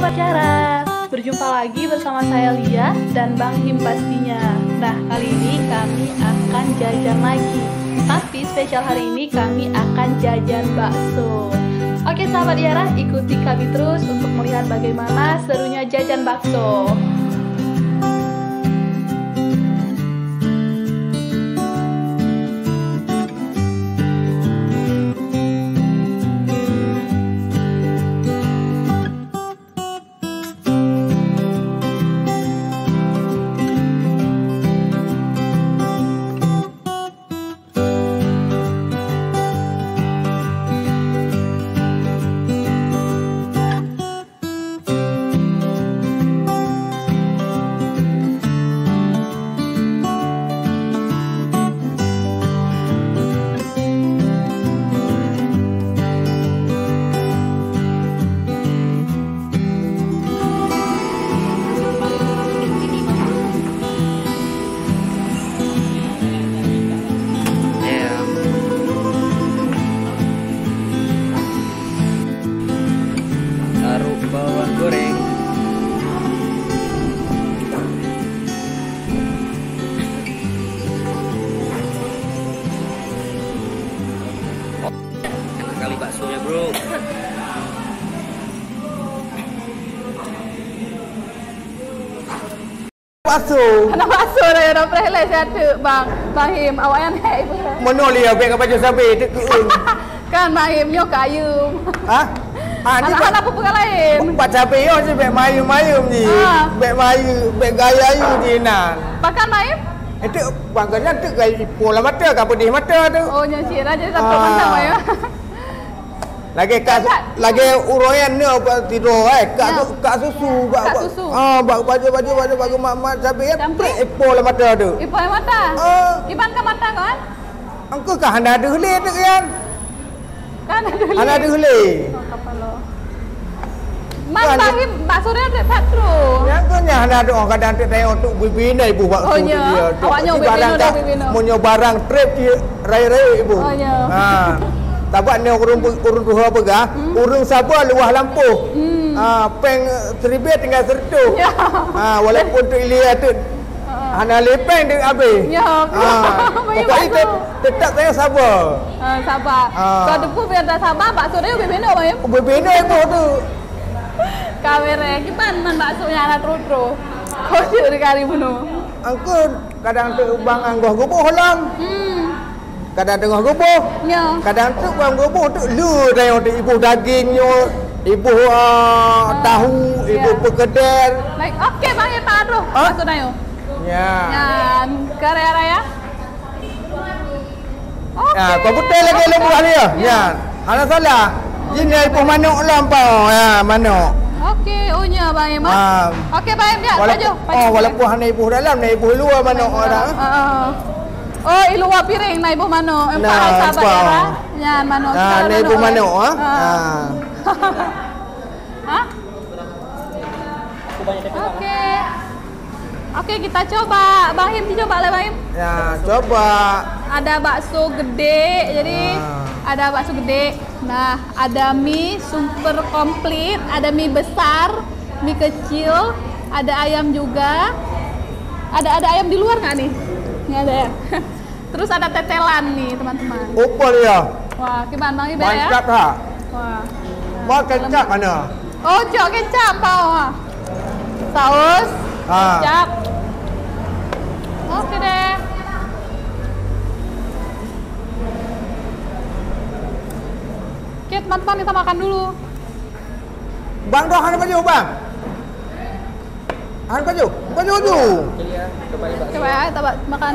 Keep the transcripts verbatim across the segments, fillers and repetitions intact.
Acara. Berjumpa lagi bersama saya, Lia, dan Bang Him pastinya. Nah, kali ini kami akan jajan lagi. Tapi spesial hari ini kami akan jajan bakso. Oke, sahabat Iara, ikuti kami terus untuk melihat bagaimana serunya jajan bakso. Taruh bawang goreng. Enak kali baksonya, bro. Bakso. Anak bakso dah, dah preh leh siat teuk, Bang. Bang Him, awak nyan hek ibu. Meunoe liya, bèk ka pajoh sabé, teuk keueun. Kan, Bang Him, nyoe keu ayeuem. Hah? Ah, ni hana, bak, hana peue-peue laén. Bak sabé nyoe cit bèk mayeuem-mayeuem jih. Ah. Bèk mayeuem, bèk gaya ayeuem jih nan. Pakan, Bang Him? Itu bangsa nyan teuk gaya ipo lam mata, ka peudeh mata tu. Oh, nyan cit lah, jadi satu mantap, Bang Him. Lagèe kak, lagèe uroe nyoe apa tidur, eh, kak, ya, su-, kak susu, bak, kak bak, susu. Ah, bak baju, baju, baju, bak mak, mak, sabé, ya, campur? Prek, ipo lam mata tu. Ipo lam mata? Ah. Iban ka mata kan? Engkau ka hana deuh lé tu, kan? Kan hana deuh lé. Hana deuh lé. Oh, kapalo. Man, kan, Bang Him, bakso dia ada that true. Nyang tu nyan hana doa kadang tu tayong tu bibina ibu bakso. Oh, tu ya. Dia. Tu awaknya pasti bibina barang dah, tak, bibina. Meunyoe barang trép dia raya-raya ibu. Oh, ya. Ha. Tabak ni ureueng, ureueng tuha peugah, hmm, ureueng sabar luwah lampôh. Hmm. Ha, péng seribu tinggal seratus. Ya. Ha, walaupun tu ilia tu, ha, hana lé péng deuh habéh. Ya. Ha. Pokok itu tetap saya sabar. Ha, sabar. Ha. Kalau teupeu biar dah sabar, bakso dia bibina, Bang Him. Bibina ibu tu. Ka beureh, kiban man bakso nyang na troh-troh. Kocok di kari bunoe. Angkun, kadang teuk bang anggoh geuboh lom. Hmm. Kadang teungoh geuboh. Ya. Kadang teuk bang geuboh teuk le dayong teuk iboh daging nyoe, iboh, ah, tahu, iboh, ya, peukeudèe. Baik, oke, Bang, ya, tahan dulu. Ha? Bakso dayong. Ya. Ya, karya raya. Oke. Ha, komputer lagèe lôn buah dia. Ya. Nyan. Hana salah. Jih na iboh manok lam pau. Ya, manok. Oke, oh nya Bang Im. Ha. Oke, Bang Im, ya, walaupun, pajoh, pajoh. Oh, walaupun hana iboh dalam, na iboh luwa manok dah. Ha, ha. Oh, i luwa piring na iboh manok. Empat, nah, sahabat empat. Era. Nyan manok. Ha, na iboh manok, ha? Ha. Ha? Oke. Oke, kita coba. Bang Him, coba lah, Bang Him. Ya, coba. Ada bakso gede, jadi, ah, ada bakso gede. Nah, ada mie super komplit, ada mie besar, mie kecil, ada ayam juga. Ada, ada ayam di luar nggak nih? Nggak ada ya? Terus ada tetelan nih, teman-teman. Opal ya. Wah, kiban Bang Ibe ya? Mantap ha. Wah. Mau kecap mana? Oh, cok kecap bawah. Saus, ha, kecap. Oke deh. Oke, teman-teman, kita makan dulu. Bang, doh, ada baju, Bang. Hana baju, baju tu. Coba ya, tak makan.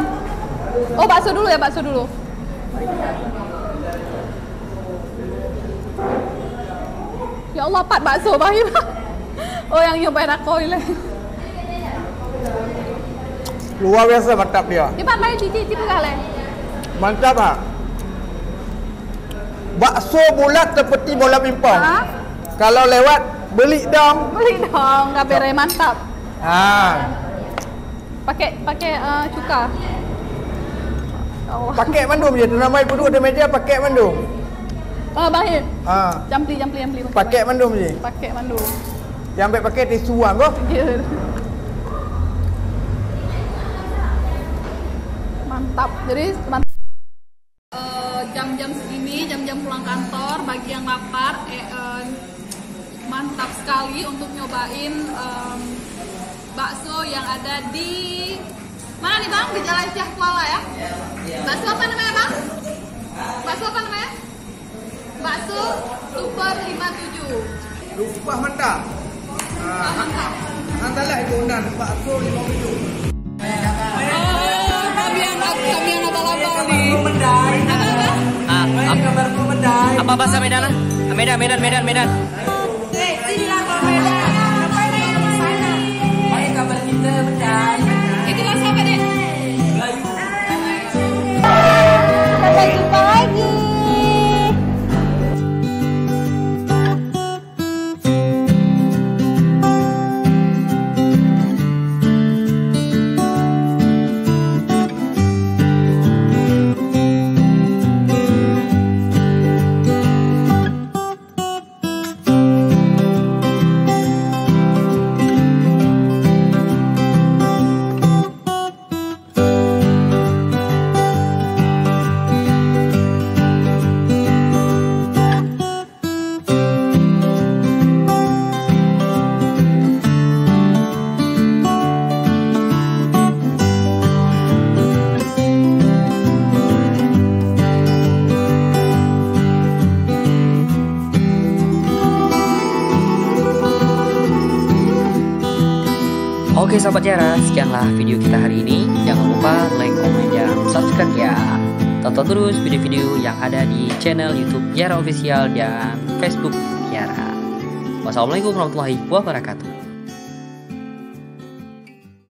Oh, bakso dulu ya, bakso dulu. Ya Allah, pat bakso, Bang Im. Oh, yang nyobain aku ni lah. Luar biasa mantap dia. Cepat main cici, cici peugah leh. Mantap, ha. Bakso bulat seperti bola pingpong. Ha? Kalau lewat, beli dong. Beli dong, ka beureh mantap. Ha. Pakai, pakai, eh, cuka. Oh. Pakai mandum je, nama ibu duduk di meja pakai mandum. Oh, Bang Him. Ha. Jampli, jampli, jampli. Pakai mandum je. Pakai mandum. Nyang bèk pakai tisu wang kah? Mantap. Jadi, teman- Eh, jam-jam segini, jam-jam pulang kantor, bagi yang lapar, eh, eh, mantap sekali untuk nyobain, em, bakso yang ada di, mana nih, Bang? Di Jalan Syah Kuala, ya? Bakso apa namanya, Bang? Bakso apa namanya? Bakso Super lima tujuh. Lupa mantap. Ah, mantap. Hantarlah itu undangan bakso lima tujuh. Oh, kami yang, kami yang abal-abal nih. Apa, apa? Ah, ap-, apa bahasa Medan, ah? Medan, Medan, Medan, Medan. Eh, sinilah Bang Medan. Apa yang di sana? Baik kabar kita, Medan. Itulah sahabat deh. Melayu. Sampai jumpa lagi. Oke, sahabat Tiara, sekianlah video kita hari ini. Jangan lupa like, komen, dan subscribe ya. Tonton terus video-video yang ada di channel YouTube Tiara Official dan Facebook Tiara. Wassalamualaikum warahmatullahi wabarakatuh.